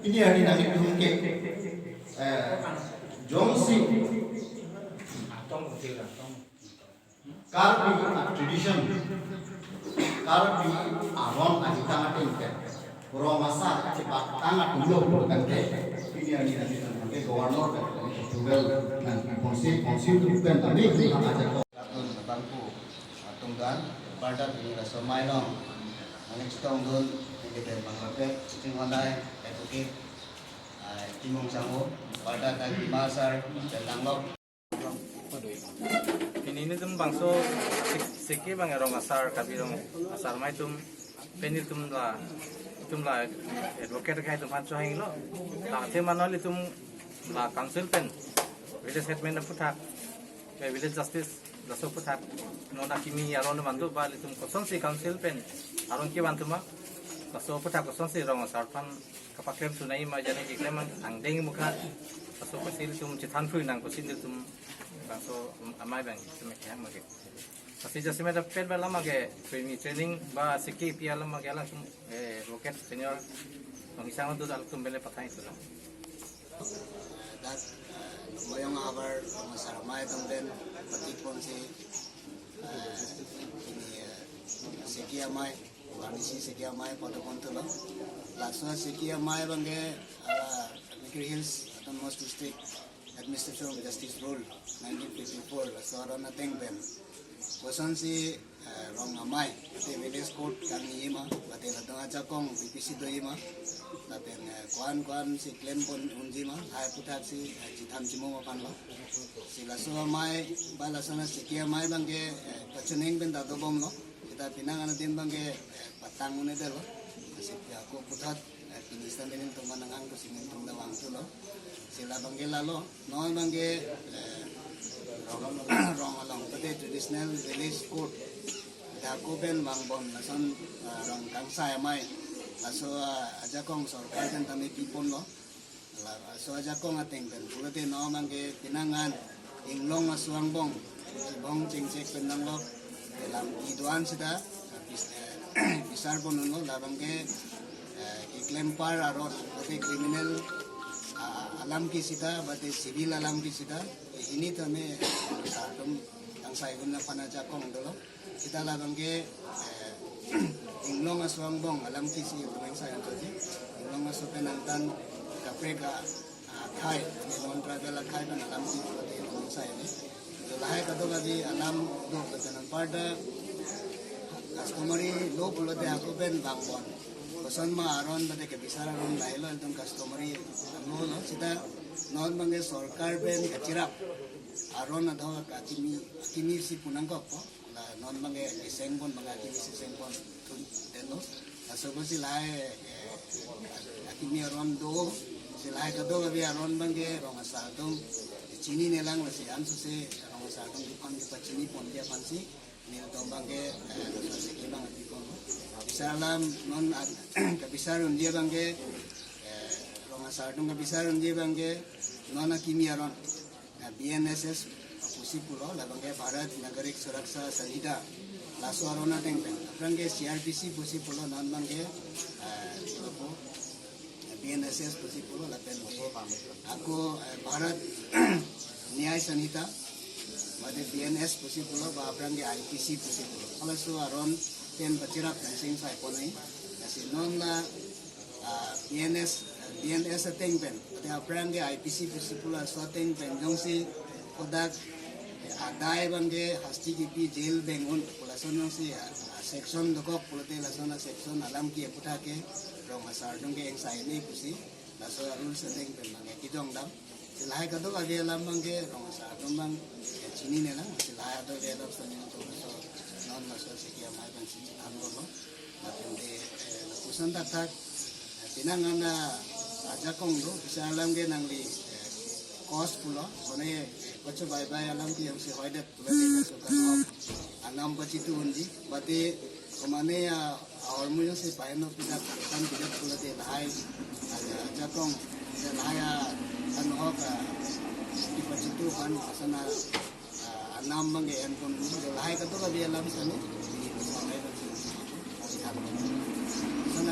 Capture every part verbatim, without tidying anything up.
Pini hari nangtum ke, eh, jongsi Karbi tradition, Karbi aron ajitang atin ke, rong asar chibatang atum lo kan ke, pini hari nangtum ke governor kan ke, tugal nang ponsi, ponsi tu pen kami tu hak aja ko. Latun bangku atum dan, pada pini laso mai long, nangchetongdun, nangketeng panglapet, Chiting Honai, advocate, ah, Timung Sangho, pada tang Dima sir, dan Langlok. Pini nelitum bangso sek-, seke bang rong asar, Karbi rong asar amei atum, pen nelitum la, nelitum la advocate akhei atum aphan chohanglo. La athe mano nelitum la council pen, village headman aphuthak, eh, village justice, laso aphuthak, non akimi aron vandu ba nelitum kosonsi council pen aron kevan atum ma, laso aphuthak kosonsi rong asar aphan kapaklem sunai ma, jani keklem angdeng mukha, laso apotsi nelitum chethan phui nang pusi nelitum bangso amei bang seme kehang mage. Lasi jasemet apet ba alam ke training, training ba seke pi alam ke alam, eh, advocate senior Nong Isang tu alam tum bele pathai tu alam. Dak, eh, Moyong Habar, Rong Asar Amei atum pen, pati ponsi, eh, ini, eh, seke amei, Arnisi seke amei pada pon tu lo. Laso seke amei abang ke, ah, Nilgiri Hills Autonomous District Administration of Justice Rule nineteen fifty-four, laso aron ateng pen kosonsi, eh, rong amei, ate village court kangni ma, ate latum ajakong B P C do ma, lapen, eh, koan koan si klem pon unji ma, lahai aphuthak si, eh, chetham chimum aphan lo. Si laso amei, ba laso na seke amei abang ke, eh, pacheneng pen ta dobom lo. Seta penang anadin abang ke, eh, patang un-edetlo. Si ako puthot, eh, pini seta nelitum manang ang kusi nelitum ta vang tu lo. Si la abang ke lalo, non abang ke, eh, rong, rong along, pada traditional village court. Dak ako pen vangbom lason, eh, rong kangsai amei. Laso, eh, ajakong sorkar pen tame pi pon lo. La, laso ajakong ateng pen pulote non abang ke penang an inglong aso angbong, chibong chingchek pen nanglok, lamki do-an seta, bis-, eh, bisar pon unlo, la abang ke, eh, keklempar aron, ate criminal, ah, alam ke seta, ba ate civil alam ke seta, eh, hini tame, eh, atum kangsai un aphan ajakong dolo. Seta la abang ke, eh, inglong aso angbong alam ke si itum kangsai antoji. Inglong aso pen angtan kaprek a, ah, akhei, non tribal akhei pen alam ke itum kangsai ni. Lahai kadokave alam do, lapen anparta customary law pulote ako pen vangbom. Koson ma aron ba ate kebisar aron lahelo, itum customary law lo, seta non abang ke sorkar pen kacherap aron adho akimi, akimi si pu nangkokpo. La non abang ke keseng pon, abang ke akimi si seng pon tun denlo. Laso apotsi lahai, eh, akimi aron do, si lahai kadokave aron abang ke rong asar atum chinine lang, lasi ansose rong asar atum aphan kepachini ponji aphan si nelitum abang ke, eh, laso seke abang pi pon. Bisar alam non a-, kebisar unji abang ke, eh, rong asar atum kebisar unji abang ke non akimi aron, eh, B N S S pusi pulo, la abang ke Bharat Nagarik Suraksha Sanhita. Laso aron ateng pen. Aphrang ke C R P C pusi pulo, non abang ke, eh, pulo po, eh, B N S S pusi pulo, lapen ke ako, eh, Bharat Nyay Sanhita, ba ate B N S pusi pulo, ba aphrang ke I P C pusi pulo. Halaso aron pen pacherap pen seng sai pon ai. Lasi non la, ah, B N S, B N S ateng pen, ate aphrang ke I P C pusi pulo, laso ateng pen jongsi kodak, eh, adai abang ke hasti kipi jail beng un pu lason jongsi, ah, ah, section dokok pulote lason a-section alam ke aphuthak ke rong asar atum ke engsai ni pusi, laso a-rules ateng pen abang ke kejongdam. Si lahai kadokave alam abang ke rong asar atum abang ke chinine lang, si lahai kadokave alam sani atum laso non laso seke amei abang si chethan lo. Lapen de, eh, lapuson thakthak, eh, penang an ajakong do, bisar alam ke nangli, eh, cause pulo, mane, eh, kocho baibai alam ke jongsi hoidet pulo de, laso kanghok anam pachitu unji, ba ate komane a, ahormu jongsi pahenlo pidak, kan pidak pulote lahai, ah, ajakong, lahai a, kanghok a, kipachitu aphan, asana, ah, anam abang ke en pon, lahai kadokave alam sani, di, lahai abang si, si, si, si, si,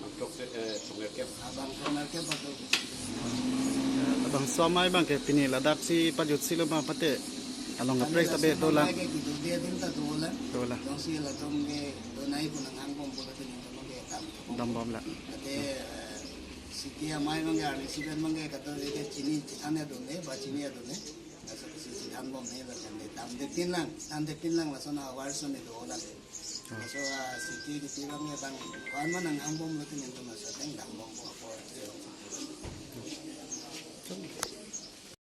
Bang throk, eh, throknerkep. Ah, bang throknerkep atum. Labangso amei abang ke pini ladak si pajut si lo ma mate along kaprek tabe dolang. Amei ke kedode adim ta dolang. Dolang. Jongsi latum ke donai pu nanghangbom pulote nelitum ke dam. Dambomlang. Ate, eh, siki amei abang ke arni siben abang ke kato ke chini chithan adun ne, ba chini adun ne. Laso si chithanbom ne ba chande. Damde pinlang, damde pinlang lason a-award son ne dolang. Laso a-siki kiti abang ke bang ko-an ma nanghangbom lote nelitum laso ateng dambompo apor.